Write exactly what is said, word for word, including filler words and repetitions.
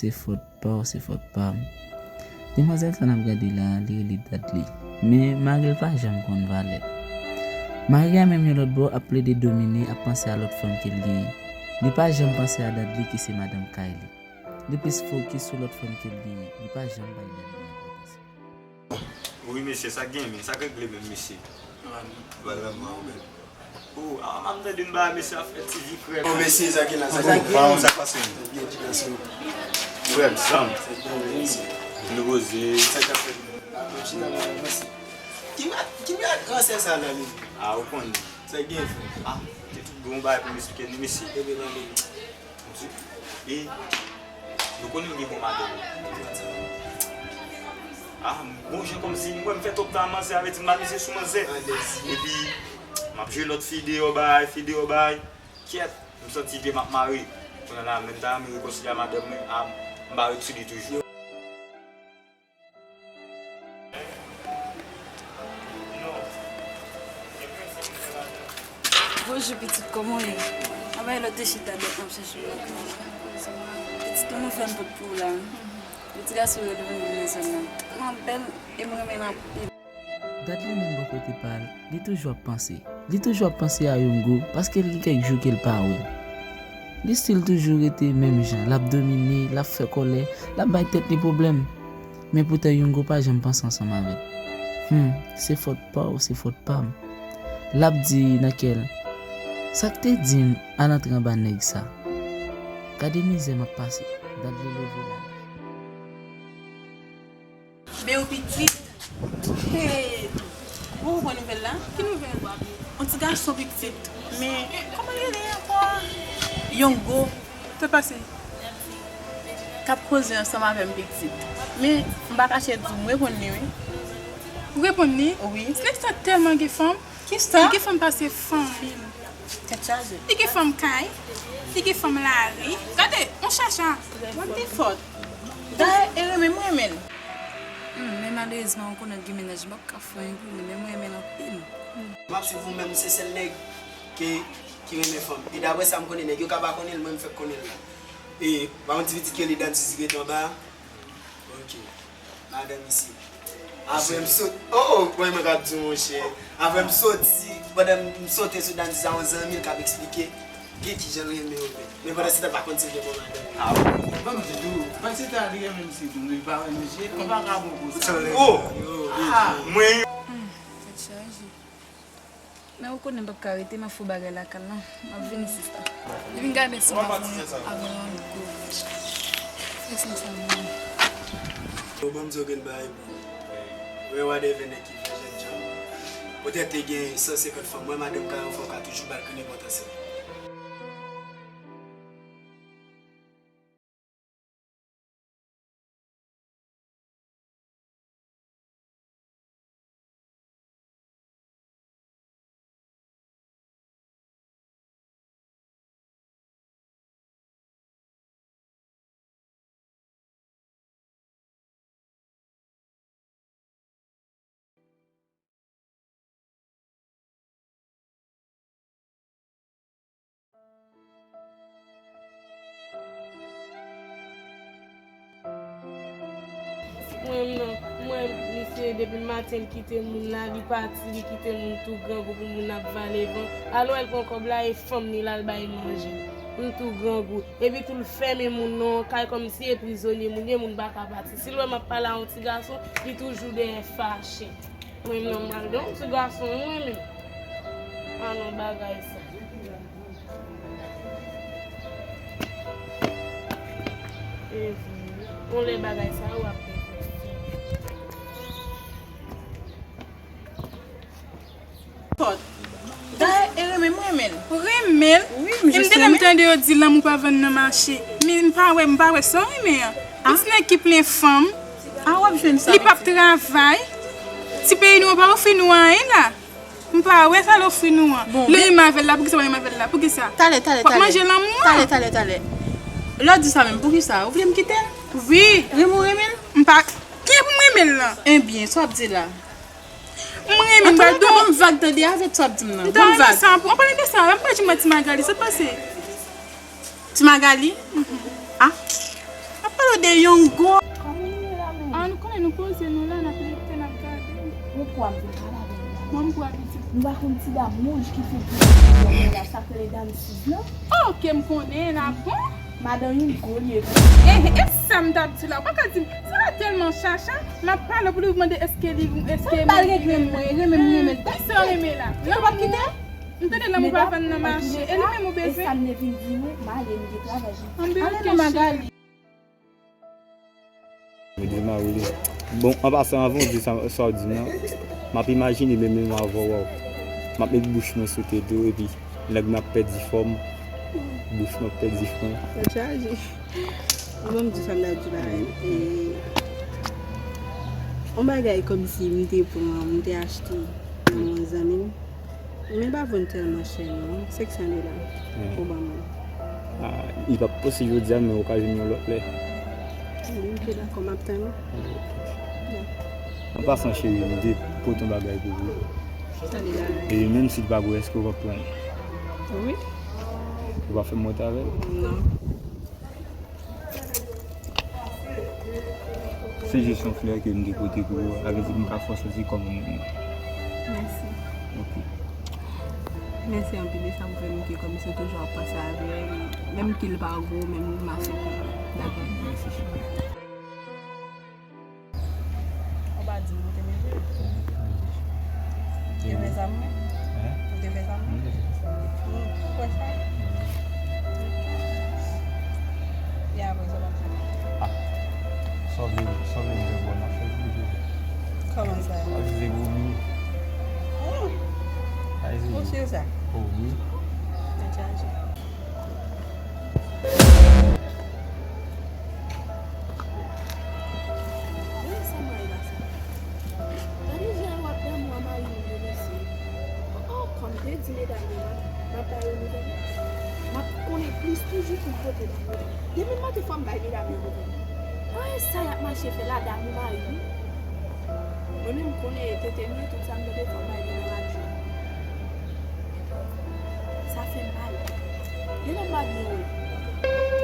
Se fòt pa w, se fòt pa m. Demwazèl sa n ap gade la, li rele Dudley. Men mari l pa janm konn valè l. Mari a menm yon lòt bò ap plede domine, ap panse a lòt fanm ke l genyen. Li pa janm panse a Dudley ki se madanm kay li. Li plis fokis sou lòt fanm ke l genyen. Li pa janm bay Dudley enpòtans. Wi, mesye, sa k gen, men? Sa k regle menm, mesye? Vrèman, ou menm? Oh, ah, m ap tande yon bagay, mesye, afè ti vi krèk. Bon, mesye, sa k gen la, sa k gen? Bon, sa k pase? Byen, ti gason. Frè m, sa m. Sa k gen, mesye? Nou poze. Sa k ap fèt? Ki mè, ki mè gran sè sa la, li? Ah, ou konn. Sa k gen, frè? Ah, te tout bon bagay pou m esplike nou, mesye. Ebyen, mande. E, nou konnen m gen bon madanm. Ah, bon jan kòmsi, m wè m fè twòp tan manzè avè di m pa mize sou manzè. Epi, m ap jwe lòt fi deyò bay, fi deyò bay. Kyèt, m santi pye m ap mare. Kounye a la, menm ta renmen rekonsilye a madanm mwen, ah, m pa ret sou li toujou. Bonjou pitit, kòman w ye? Anba e lòt te chita dèyè m ap chèche w lakay. Pitit, ou nou fè m pot pou w la. Yon ti gason rele m vin nan zòn nan. Tèlman bèl, e m renmen l anpil. Dudley menm bò kote pa l, li toujou ap panse. Li toujou ap panse a Youngo, paske l gen kèk jou ke l pa wè l. Li still toujou rete menm jan, l ap domine, l ap fè kòlè, l ap bay tèt li pwoblèm. Men poutan Youngo pa janm panse ansanm avè l. Hmm, se fòt pa w, se fòt pa m. L ap di nan kè l, sa k te di m al antre anba nèg sa? Gade mizè m ap pase. Dudley leve la. Men ou pitit. Hey! Ou pran nouvèl la? Ki nouvèl? Yon ti gason pitit. Men, kòman l rele ankò? Yongo. Sa pase? K ap koze ansanm avè m pitit. Men, m pa kache di w, m reponn li, wi. Ou reponn li? Wi. Ti nèg sa tèlman gen fanm. Kisa? Li gen fanm pase fanmi l. Tèt chaje. Li gen fanm kay. Li gen fanm lari. Gade, yon chacha. What the fuck? Dayè, e renmen m renmen l. Hmm, men malerezman, ou konnen l gen mennaj, m p ap ka fè anyen pou li, men m renmen l anpil. M ap swiv ou menm, ou se sèl nèg ki, ki renmen fanm. E daprè sa m konnen, nèg yo ka pa konnen l, mwen m fèk konnen l la. E, pa yon ti pitit ki rele Dantis ret anba. Ok. Madanm isi. Apre m sot, oh, oh, mwen, mwen k ap di w, monchè. Apre m soti, pandan m sote sou Dantis a, yon zanmi l k ap eksplike ki, kijan l renmen yo menm. Men pandan se tan, l pa konn si l gen bon madanm. Ah, wi. Ban m di tou, pandan se tan, li renmen misye tou, li pa renmen misye, konpa ka bon pou sa. Oh! Ah! Mwen. Hmm, tèt chaje. Men ou konnen m p ap ka rete, m ap fè bagay lakay la. M ap vini, sista. Li vin gade si m ap vini avè yon lòt gwo vèch. Fè sa sa vini. Bon, ban m di w grenn bagay pou ou. Wè, whatever nèg ki fè jènjan. Poutèt te gen san senkant fanm, mwen, madanm ka yon fanm ka toujou ba l grenn enpòtans li. Mwen menm nan, mwen, misye, depi maten l kite moun la, li pati, li kite moun tou grangou pou moun ap vale van. Al wè l pran kòb la, e fanm li l al bay manje. Moun tou grangou. Epi tou l fèmen moun nan yon kay kòmsi e prizonye moun ye, moun pa ka pati. Si l wè m ap pale a yon ti gason, li toujou dèyè fache. Mwen menm nan m pral gen yon ti gason, mwen menm. Ah non, bagay sa. E vre, yon lè bagay sa yo ap rive. Dayè, e renmen m renmen l. Ou renmen l? Wi, m jis renmen l. E m te janm tande yo di lanmou pa vann nan mache. Men m pa wè, m pa wè sa w renmen an. Ah. Yon ti nèg ki plen fanm. Ah, w ap jwenn sa. Li p ap travay. Ti peyi nou an pa ofri nou anyen la. M pa wè sa l ofri nou an. Bon, lè renmen avè l la, poukisa w renmen avè l la? Poukisa? Talè, talè, talè. W ap manje lanmou an. Talè, talè, talè. Lè w di sa menm, poukisa? Ou vle m kite l? Wi. Renmen w renmen l? M pa, kiyen pou m renmen l lan? Ebyen, sa w ap di la? M renmen, m pral di w. Ban m vag tande avèk sa w ap di m nan. Ban m vag. An palan de sa, an palan de sa, m pral di mwen Ti Magali, sa k pase? Ti Magali? Mhm. Ah. Ap pale De yon gwo. Kòman nou ye la menm? Ah, nou konnen nou poze nou la, n ap lite, n ap gade. Ou pwa m vin pale avè nou la. Mwen m pwa pitit. Nou pa konn ti dam wouj ki fin pran nan la, sa k rele dam siz lan? Ok, m konnen, la bon. Madan yon gwo li ye. E, e sa m t ap di la, ou pa ka di m, sa la tèlman chacha, m ap pale pou li mande èske li, èske. Ou pral regle mwen, renmen m renmen l. Kisa w renmen la? Kite w ap kite? M tande lanmou pa vann nan mache, e li menm ou bezwen? E sa m te vin di nou, m ale, m gen travay. Anben, ok, cheri. Mwen di mari li. Bon, an pasan, anvan w di sa, sa w di m nan, m ap imajine menm menm avè w. M ap met bouch mwen sou tete w, epi nèg m ap pèdi fòm, bouch mwen ap pèdi fòm. Sa chaje. Bon, m di sa m t ap di la. E, yon bagay kòmsi m te pran, m te achte nan yon zanmi m. Men pa vann tèlman chè non, senk san dola pou ban mwen. Ah, li p ap posib jodi a, men ou ka jwenn yon lòt lè. Wi, m te dakò, m ap tann ou. An pasan, cheri, m te pote yon bagay pou ou. E menm si l pa gwo, èske ou p ap pran l? Wi. Ou p ap fè m wont avè l? Non. Se jis yon flè ke m te pote pou ou, sa vle di m ka fè w santi kòm yon moun. Mèsi. Ok. Mèsi anpil de sa pou fè m ke kòmsi w toujou ap panse avè m. Menm ke l pa gwo, men m aksepte. Dakò. Mèsi, cheri. Ou pa di m ou te mete. Ou te fè sa mwen? Ou te fè sa mwen? Ou kwè sa? E apre sa w ap fè? Ah. Sa w vle, sa w vle m fè pou w, m ap fè l pou ou. Kòman sa? Azize pou ou. Ou si sa? Oh wi. Mwen chaje. Gade sa mari la sa. Gade jan w ap damou a mari w yo mesye. Oh, oh, kòm te di medam yo m ap, m ap ba yo nouvèl. M ap konnen plis toujou pou m pote ba yo. Depi m maten fò m bay medam yo nouvèl. Ay, sa y ap mache fè la damou mari wi. Mwen menm m konnen tete m ye, tout sa m tande fò m bay li nan radyo. Sa fè m mal. Gen lè m pa byen wè.